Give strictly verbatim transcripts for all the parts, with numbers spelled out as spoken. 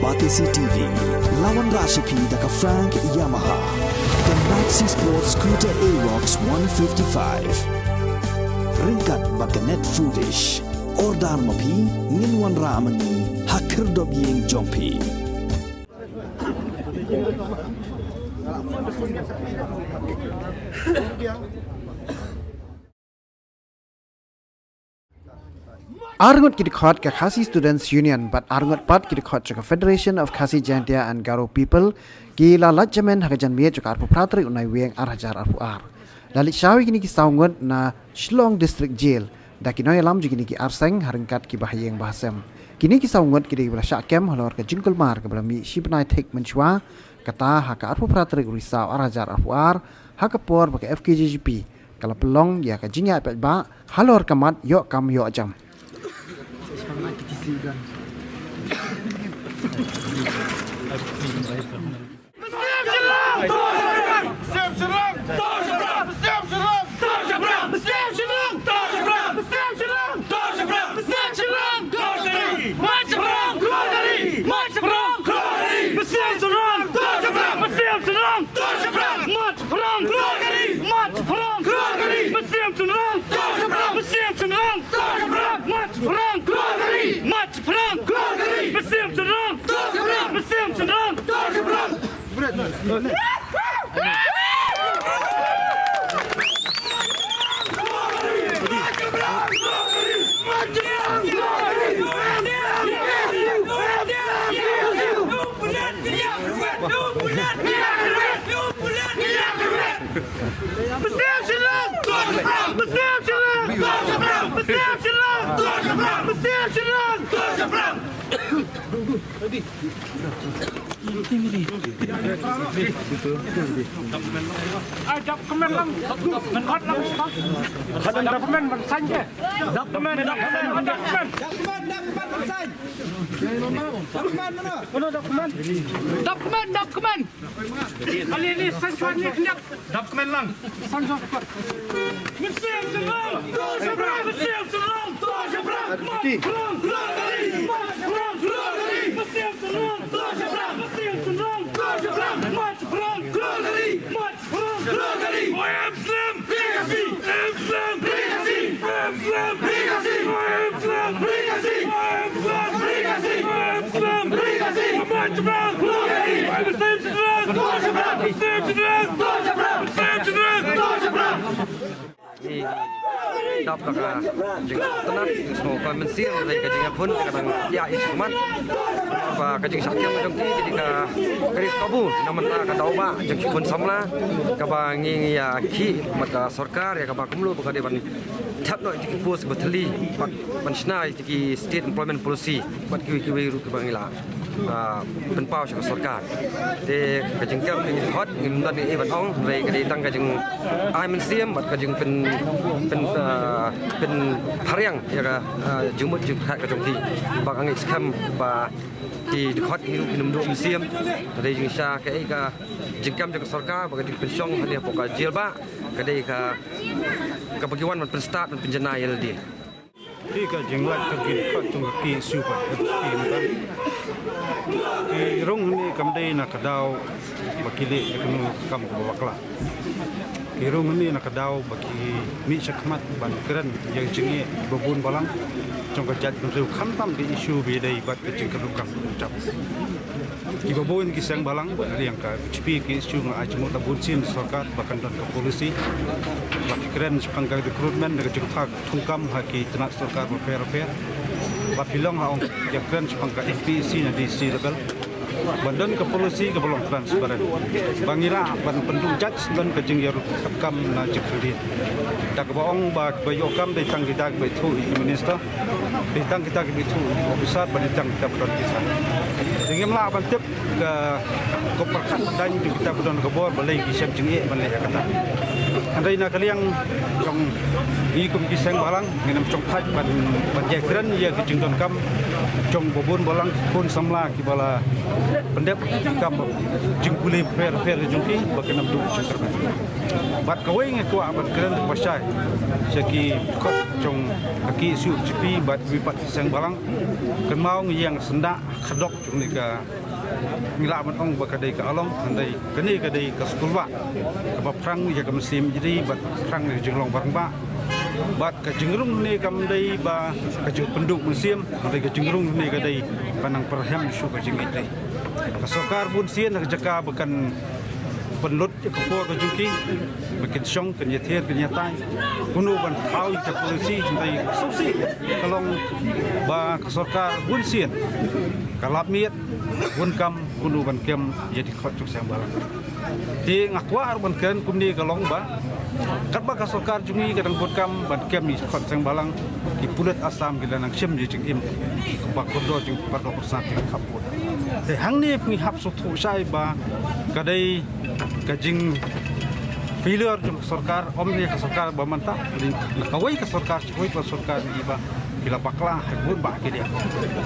Batesi T V, la wanrah sha phi da ka Frank Yamaha, ka Maxi Sport Scooter Aerox one fifty-five. Ryngkat bad ka Net Foodish. Order ma phi, ngin wanrah ma ngi ha khyrdop ïing jong phi. Arngut ki dkhot ka Khasi Students Union bad arngut pat ki dkhot jong ka Federation of Khasi Jaintia and Garo People ki la leit jamin ha ka janmiet jong ka arphew phra tarik u Naiwieng ar hajar arphew ar. La leit shaw ïa kine ki saw ngut na Shillong District Jail da ki nongïalam jong kine ki arseng ha ryngkat ki bahaïing bahasem. Kine ki saw ngut ki dei ba la shah kem halor ka jingkulmar kaba la mih shi bnai thik mynshuwa, kata ha ka arphew phra tarik u Risaw ar hajar arphew ar, ha ka por ba ka F K J G P ka la pynlong ïa ka jingïaid paidbah halor ka mat ïoh kam ïoh jam. Mynsiem Shynrang! Mynsiem Shynrang! Mynsiem Shynrang! Mynsiem Shynrang! Mynsiem Shynrang! Mynsiem Shynrang! Ai, dap kmen lang. Khot lang. Khot lang, dap kmen ban sign ke. Dap kmen, dap kmen, dap kmen. Dap kmen, dap kmen ban sign. Dap kmen, dap kmen. Ali ni sign shuwa ni khnyak. Dap kmen lang. Mynsiem Shynrang! Mynsiem Shynrang! Mynsiem Shynrang! Ngi dap da ka jingtnat, sngewkmen mynsiem, ka jingïakhun ka dang ïa i shikmat. Ba ka jingshah kem jong ki, ki dei ka, ka dei kabu na mynta ka daw ba jong ki khun samla kaba ngi ïa ki mat ka sorkar ïa kaba kumno ba ka dei ban thep noh ïa ki post ba thylli, ban, ban shna ïa ki State Employment Policy bad kiwei kiwei ruh kiba ngi la, ah, pynpaw sha ka sorkar. Te ka jingkem ka jingkhot ngim don ei ei ban ong, hynrei ka dei tang ka jingai mynsiem bad ka jingpyn, pyn, ah, pynphriang ïa ka, ah, jingmut jingpyrkhat ka jong ki. Ba ka ngi skhem ba ki dkhot ki ruh kin ym duh mynsiem. Ka dei jingshisha kaei ka jingkem jong ka sorkar ba ka jingpynshong hangne hapoh ka jail ba ka dei ka, kaba ki wan ban pynstad ban pynjanai ïa lade. Ki ka jinglait ka ki ka jong ka ki issue ba ka ki mynta. Ki rung hangne kam dei na ka daw ba ki leh ïa kano ka kam kaba bakla. Ki rung hangne na ka daw ba ki mih shakhmat ban kren ïa ka jingeh ba bun balang jong ka jaitbynriew, khamtam ka issue ba ïadei bad ka jingkyrduh kam kyrduh jam. Kiba bun ki seng balang, ïa ka B J P ki issue nga ai jingmut da bun sien sorkar ba kan don ka policy ba ki kren shaphang ka recruitment da ka jingthok thungkam ha ki tnat sorkar bapher bapher. Ba phi long ha ong ïa kren shaphang ka M P E C na D C level. Ban don ka policy kaba long transparent. Ba ngi lah ban pynduh judge don ka jingïarap kam na jingkylli. Da kaba ong ba kiba ïoh kam dei tang kita kiba ithuh ïa ki minister. Dei tang kita kiba ithuh ïa ki officer, ba dei tang kita ba don visa. Te ngim lah ban tip ka, ka pyrkhat dang jong kita ba don ka bor balei ki shem jingeh ban leh ïa kata. Hynrei na ka liang jong ngi kum ki seng bhalang, ngin ym shong thait ban, ban ïakren ïa ki jingdonkam jong babun balang ki khun samla kiba la pyndep ki kam jingpule pher pher jong ki ba kin ym duh jingkyrmen. Bad kawei nga kwah ban kren ba shai sha ki kot jong ka K S U K J P bad wi pat ki seng bhalang. Kynmaw ngi ïeng syndah ka dok jong ne ka, ngi lah ban ong ba ka dei ka along, hynrei kane ka dei ka skulbah kaba phrang ïa ka mynsiem ïa dei bad phrang ïa ka jinglong barangbah. Bad ka jingrung ne kam dei ba ka jingpynduh mynsiem, hynrei ka jingrung ne ka dei ba nang pyrhem shuh ka jingïeit dei. Ka sorkar bun sien ha ka jaka ba kan pynlut ïa ka por ka jong ki ba kin shong, kin ïathiar, kin ïatai kumno ban thaw ïa ka policy, hynrei sngewsih ka long ba ka sorkar bun sien ka lap miet bun kam kumno ban kem ïa ki khot jong seng bhalang. Te nga kwah ruh ban kren kumne ka long ba katba ka sorkar jong ngi ka dang bun kam ban kem ïa ki khot seng bhalang, ki pulit Assam ki la nang shim ïa jingim ba kordor jingpyrkhat pyrshah ki khap. Te hangne ngi hap sngewthuh shai ba ka dei ka jing failure jong ka sorkar, ym dei ka sorkar ba mynta, na kawei ka sorkar, kawei ka sorkar ngi ba ki la bakla ha bun ba ki dei.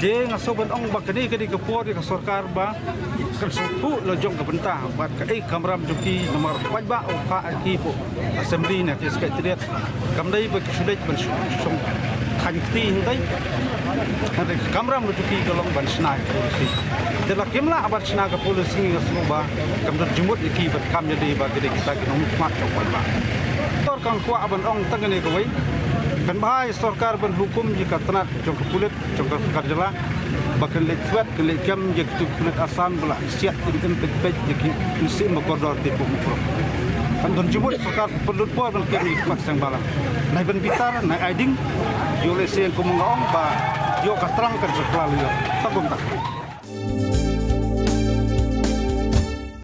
Te nga sngewbha ban ong ba kane ka dei ka por ïa ka sorkar ba kan sngewthuh la jong ka bynta bad kaei ka kamram jong ki, namar paidbah u phah ïa ki hapoh Assembly na ki Secretariat. Kam dei ba ki shu leit ban shu-, shong thaiñ kti hynrei, hynrei ka kamram la jong ki ka long ban shna ka policy. Te la kim lah ban shna ka policy, nga sngew ba kam don jingmut ïa ki ban kam ïa dei ba ki dei kita ki nongmihkhmat jong paidbah. Te nga kwah ban ong tang kane kawei, kan bha ïa sorkar ban hukum ïa ka tnat jong ka pulit jong ka sorkar jylla ba kan leit thwet, kan leit kem ïa kitu ki pulit Assam ba la siat im im peit peit ïa ki mynsiem ba kordor te pum pum. Kan don jingmut sorkar pynlut por ban kem ïa ki khot seng bhalang. Nai ban bitar, nai ai ding. Ïoh lehse kum nga ong ba ïoh ka trang kan sa kla lyiur. Ta kumta.